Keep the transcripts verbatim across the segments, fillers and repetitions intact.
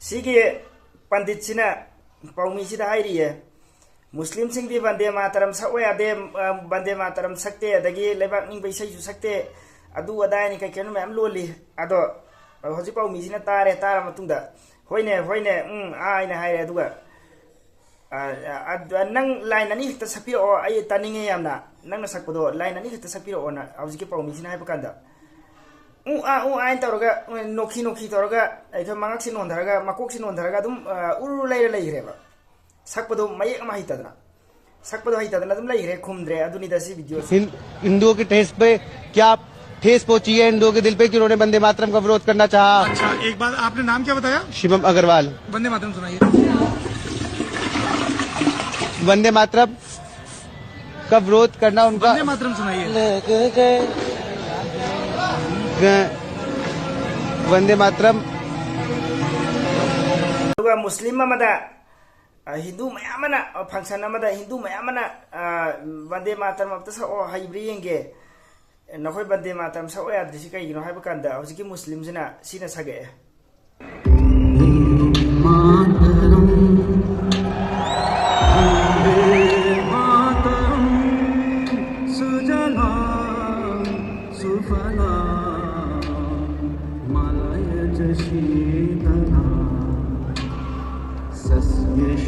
ꯁꯤꯒꯤ ꯄꯟꯗꯤꯠꯁꯤꯅ ꯄꯥꯎꯃꯤꯁꯤꯗ ꯍꯥꯏꯔꯤꯌꯦ, ꯃꯨꯁꯂꯤꯝꯁꯤꯡꯗꯤ ꯕꯟꯗꯦ ꯃꯥꯇꯔꯝ ꯁꯛꯑꯣ ꯌꯥꯗꯦ, ꯑ, ꯕꯟꯗꯦ ꯃꯥꯇꯔꯝ ꯁꯛꯇꯦ, ꯑꯗꯒꯤ ꯂꯩꯕꯥꯛ ꯅꯤꯡꯕ ꯏꯁꯩꯁꯨ ꯁꯛꯇꯦ, ꯑꯗꯨ ꯑꯗꯥ ꯍꯥꯏꯅ ꯀꯩ ꯀꯩꯅꯣ ꯃꯌꯥꯝ ꯂꯣꯜꯂꯤ꯫ ꯑꯗꯣ ꯍꯧꯖꯤꯛ ꯄꯥꯎꯃꯤꯁꯤꯅ ꯇꯥꯔꯦ, ꯇꯥꯔ ꯃꯇꯨꯡꯗ, "ꯍꯣꯏꯅꯦ, ꯍꯣꯏꯅꯦ, ꯎꯝ, ꯑꯥ" ꯍꯥꯏꯅ ꯍꯥꯏꯔꯦ꯫ ꯑꯗꯨꯒ, "ꯑ, ꯑ, ꯅꯪ ꯂꯥꯏꯟ ꯑꯅꯤ ꯈꯛꯇ ꯁꯛꯄꯤꯔꯛꯑꯣ, ꯑꯩ ꯇꯥꯅꯤꯡꯉꯦ ꯌꯥꯝꯅ, ꯅꯪꯅ ꯁꯛꯄꯗꯣ ꯂꯥꯏꯟ ꯑꯅꯤ ꯈꯛꯇ ꯁꯛꯄꯤꯔꯛꯑꯣꯅ" ꯍꯧꯖꯤꯛꯀꯤ ꯄꯥꯎꯃꯤꯁꯤꯅ ꯍꯥꯏꯕ ꯀꯥꯟꯗ, "ꯎ ꯑꯥ, ꯎ ꯑꯥ" ꯍꯥꯏꯅ ꯇꯧꯔꯒ, ꯅꯣꯛꯈꯤ ꯅꯣꯛꯈꯤ ꯇꯧꯔꯒ, ꯑꯩꯈꯣꯏ ꯃꯉꯛꯁꯤ ꯅꯣꯟꯊꯔꯒ, ꯃꯀꯣꯛꯁꯤ ꯅꯣꯟꯊꯔꯒ ꯑꯗꯨꯝ, ꯑ, ꯎꯔꯨ ꯂꯩꯔ ꯂꯩꯈ꯭ꯔꯦꯕ꯫ ꯁꯛꯄꯗꯣ ꯃꯌꯦꯛ ꯑꯃ ꯍꯩꯇꯗꯅ, ꯁꯛꯄꯗꯣ ꯍꯩꯇꯗꯅ ꯑꯗꯨꯝ ꯂꯩꯈ꯭ꯔꯦ, ꯈꯨꯝꯗ꯭ꯔꯦ꯫ ꯑꯗꯨꯅꯤꯗ ꯁꯤ ꯚꯤꯗꯤꯑꯣꯁꯦ꯫ हिंद-, हिंदुओं की ठेस पे क्या आप ठेस पहुंची है हिंदुओं के दिल पे कि उन्होंने वंदे मातरम का विरोध करना चाहा? अच्छा, एक बात, आपने नाम क्या बताया? शिवम अग्रवाल। वंदे मातरम सुनाइए। वंदे मातरम का विरोध करना उनका वंदे मातरम सुनाइए। वंदे मातरम। ꯑꯗꯨꯒ ꯃꯨꯁꯂꯤꯝ ꯑꯃꯗ, ꯑ, ꯍꯤꯟꯗꯨ ꯃꯌꯥꯝ ꯑꯃꯅ, ꯑ, ꯐꯪꯁꯟ ꯑꯃꯗ ꯍꯤꯟꯗꯨ ꯃꯌꯥꯝ ꯑꯃꯅ, ꯑ, ꯕꯟꯗꯦ ꯃꯥꯇꯔꯝ ꯑꯝꯇ ꯁꯛꯑꯣ, ꯍꯩꯕ꯭ꯔꯥ ꯌꯦꯡꯒꯦ, ꯅꯈꯣꯏ ꯕꯟꯗꯦ ꯃꯥꯇꯔꯝ ꯁꯛꯑꯣ ꯌꯥꯗ꯭ꯔꯤꯁꯤ ꯀꯩꯒꯤꯅꯣ ꯍꯥꯏꯕ ꯀꯥꯟꯗ, ꯍꯧꯖꯤꯛꯀꯤ ꯃꯨꯁꯂꯤꯝꯁꯤꯅ ꯁꯤꯅ ꯁꯛꯑꯦ꯫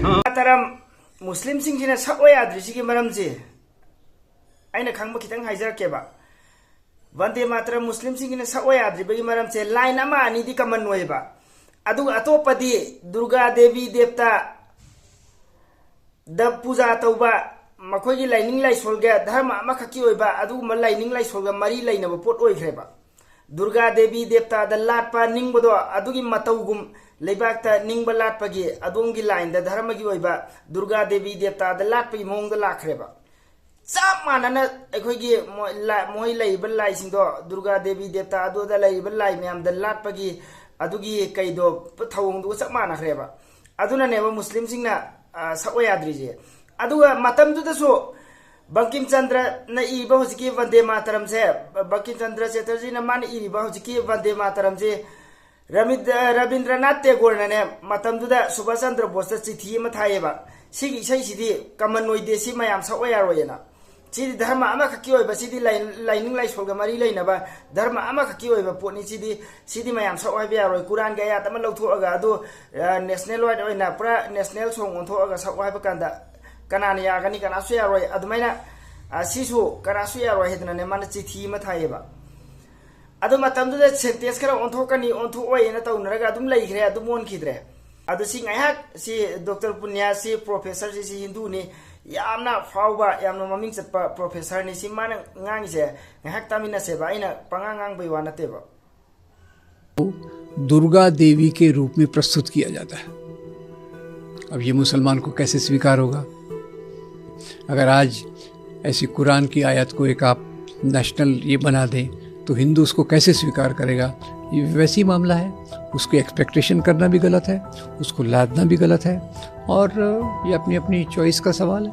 ꯃꯥꯇꯔꯝ ꯃꯨꯁꯂꯤꯝꯁꯤꯡꯁꯤꯅ ꯁꯛꯑꯣ ꯌꯥꯗ꯭ꯔꯤꯁꯤꯒꯤ ꯃꯔꯝꯁꯦ ꯑꯩꯅ ꯈꯪꯕ ꯈꯤꯇꯪ ꯍꯥꯏꯖꯔꯛꯀꯦꯕ꯫ ꯕꯟꯗꯦ ꯃꯥꯇꯔꯝ ꯃꯨꯁꯂꯤꯝꯁꯤꯡꯒꯤꯅ ꯁꯛꯑꯣ ꯌꯥꯗ꯭ꯔꯤꯕꯒꯤ ꯃꯔꯝꯁꯦ ꯂꯥꯏꯟ ꯑꯃ ꯑꯅꯤꯗꯤ ꯀꯃꯟ ꯑꯣꯏꯌꯦꯕ, ꯑꯗꯨꯒ ꯑꯇꯣꯞꯄꯗꯤ ꯗꯨꯔꯒꯥ ꯗꯦꯕꯤ ꯗꯦꯕꯇꯥ ꯗ ꯄꯨꯖꯥ ꯇꯧꯕ, ꯃꯈꯣꯏꯒꯤ ꯂꯥꯏꯅꯤꯡ ꯂꯥꯏꯁꯣꯜꯒ ꯙꯔꯃ ꯑꯃꯈꯛꯀꯤ ꯑꯣꯏꯕ ꯑꯗꯨꯒꯨꯝꯕ ꯂꯥꯏꯅꯤꯡ ꯂꯥꯏꯁꯣꯜꯒ ꯃꯔꯤ ꯂꯩꯅꯕ ꯄꯣꯠ ꯑꯣꯏꯈ꯭ꯔꯦꯕ꯫ ꯗꯨꯔꯒꯥ ꯗꯦꯕꯤ ꯗꯦꯕꯇꯥꯗ ꯂꯥꯠꯄ ꯅꯤꯡꯕꯗꯣ ꯑꯗꯨꯒꯤ ꯃꯇꯧꯒꯨꯝ ꯂꯩꯕꯥꯛꯇ ꯅꯤꯡꯕ ꯂꯥꯠꯄꯒꯤ ꯑꯗꯣꯝꯒꯤ ꯂꯥꯏꯟꯗ ꯙꯔꯃꯒꯤ ꯑꯣꯏꯕ ꯗꯨꯔꯒꯥ ꯗꯦꯕꯤ ꯗꯦꯕꯇꯥꯗ ꯂꯥꯠꯄꯒꯤ ꯃꯑꯣꯡꯗ ꯂꯥꯛꯈ꯭ꯔꯦꯕ꯫ ꯆꯞ ꯃꯥꯟꯅꯅ ꯑꯩꯈꯣꯏꯒꯤ ꯃꯣꯏ ꯂꯥ-, ꯃꯣꯏ ꯂꯩꯔꯤꯕ ꯂꯥꯏꯁꯤꯡꯗꯣ, ꯗꯨꯔꯒꯥ ꯗꯦꯕꯤ ꯗꯦꯕꯇꯥ ꯑꯗꯨꯗ ꯂꯩꯔꯤꯕ ꯂꯥꯏ ꯃꯌꯥꯝꯗ ꯂꯥꯠꯄꯒꯤ ꯑꯗꯨꯒꯤ ꯀꯩꯗꯣ, ꯊꯧꯑꯣꯡꯗꯨꯒ ꯆꯞ ꯃꯥꯟꯅꯈ꯭ꯔꯦꯕ꯫ ꯑꯗꯨꯅꯅꯦꯕ ꯃꯨꯁꯂꯤꯝꯁꯤꯡꯅ, ꯑ, ꯁꯛꯑꯣ ꯌꯥꯗ꯭ꯔꯤꯁꯦ꯫ ꯑꯗꯨꯒ ꯃꯇꯝꯗꯨꯗꯁꯨ ꯕꯪꯀꯤꯝ ꯆꯟꯗ꯭ꯔꯅ ꯏꯔꯤꯕ ꯍꯧꯖꯤꯛꯀꯤ ꯕꯟꯗꯦ ꯃꯥꯇꯔꯝꯁꯦ, ꯕꯪꯀꯤꯝ ꯆꯟꯗ꯭ꯔ ꯆꯦꯇꯔꯖꯤꯅ ꯃꯥꯅ ꯏꯔꯤꯕ ꯍꯧꯖꯤꯛꯀꯤ ꯕꯟꯗꯦ ꯃꯥꯇꯔꯝꯁꯦ ꯔꯕꯤꯟꯗ꯭ꯔꯅꯥꯊ ꯇꯦꯒꯣꯔꯅꯅꯦ ꯃꯇꯝꯗꯨꯗ ꯁꯨꯚꯥꯁ ꯆꯟꯗ꯭ꯔ ꯕꯣꯁꯇ ꯆꯤꯊꯤ ꯑꯃ ꯊꯥꯏꯌꯦꯕ, "ꯁꯤꯒꯤ ꯏꯁꯩꯁꯤꯗꯤ ꯀꯃꯟ ꯑꯣꯏꯗꯦ, ꯁꯤ ꯃꯌꯥꯝ ꯁꯛꯑꯣ ꯌꯥꯔꯣꯏꯅ꯫ ꯁꯤꯗꯤ ꯙꯔꯃ ꯑꯃꯈꯛꯀꯤ ꯑꯣꯏꯕ, ꯁꯤꯗꯤ ꯂꯥꯏ-, ꯂꯥꯏꯅꯤꯡ ꯂꯥꯏꯁꯣꯜꯒ ꯃꯔꯤ ꯂꯩꯅꯕ ꯙꯔꯃ ꯑꯃꯈꯛꯀꯤ ꯑꯣꯏꯕ ꯄꯣꯠꯅꯤ, ꯁꯤꯗꯤ, ꯁꯤꯗꯤ ꯃꯌꯥꯝ ꯁꯛꯑꯣ ꯍꯥꯏꯕ ꯌꯥꯔꯣꯏ꯫ ꯀꯨꯔꯥꯟꯒꯤ ꯑꯌꯥꯠ ꯑꯃ ꯂꯧꯊꯣꯛꯑꯒ ꯑꯗꯨ ꯅꯦꯁꯅꯦꯜ ꯋꯥꯏꯗ ꯑꯣꯏꯅ ꯄꯨꯔꯥ ꯅꯦꯁꯅꯦꯜ ꯁꯣꯡ ꯑꯣꯟꯊꯣꯛꯑꯒ ꯁꯛꯑꯣ ꯍꯥꯏꯕ ꯀꯥꯟꯗ ꯀꯅꯥꯅ ꯌꯥꯒꯅꯤ? ꯀꯅꯥꯁꯨ ꯌꯥꯔꯣꯏ꯫ ꯑꯗꯨꯃꯥꯏꯅ, ꯑ, ꯁꯤꯁꯨ ꯀꯅꯥꯁꯨ ꯌꯥꯔꯣꯏ" ꯍꯥꯏꯗꯅꯅꯦ ꯃꯥꯅ ꯆꯤꯊꯤ ꯑꯃ ꯊꯥꯏꯌꯦꯕ꯫ ꯑꯗꯨ ꯃꯇꯝꯗꯨꯗ ꯁꯦꯟꯇꯦꯟꯁ ꯈꯔ ꯑꯣꯟꯊꯣꯛꯀꯅꯤ, ꯑꯣꯟꯊꯣꯛꯑꯣꯏꯅ ꯇꯧꯅꯔꯒ ꯑꯗꯨꯝ ꯂꯩꯈ꯭ꯔꯦ, ꯑꯗꯨꯝ ꯑꯣꯟꯈꯤꯗ꯭ꯔꯦ꯫ ꯑꯗꯨ ꯁꯤ ꯉꯥꯏꯍꯥꯛ ꯁꯤ ꯗꯣꯛꯇꯔ ꯄꯨꯅ꯭ꯌꯥꯁꯤ ꯄ꯭ꯔꯣꯐꯦꯁꯔꯁꯤ, ꯁꯤ ꯍꯤꯟꯗꯨꯅꯤ, ꯌꯥꯝꯅ ꯐꯥꯎꯕ, ꯌꯥꯝꯅ ꯃꯃꯤꯡ ꯆꯠꯄ ꯄ꯭ꯔꯣꯐꯦꯁꯔꯅꯤ꯫ ꯁꯤ ꯃꯥꯅ ꯉꯥꯡꯉꯤꯁꯦ ꯉꯥꯏꯍꯥꯛ ꯇꯥꯃꯤꯟꯅꯁꯦꯕ, ꯑꯩꯅ ꯄꯉꯥꯡ ꯉꯥꯡꯕꯩ ꯋꯥ ꯅꯠꯇꯦꯕ꯫ दुर्गा देवी के रूप में प्रस्तुत किया जाता है। अब ये मुसलमान को कैसे स्वीकार होगा? अगर आज ऐसी कुरान की आयत को एक आप नेशनल ये बना दें, तो हिंदू उसको कैसे स्वीकार करेगा? ये वैसी मामला है। उसकी एक्सपेक्टेशन करना भी गलत है, उसको लादना भी गलत है, और ये अपनी अपनी चॉइस का सवाल है।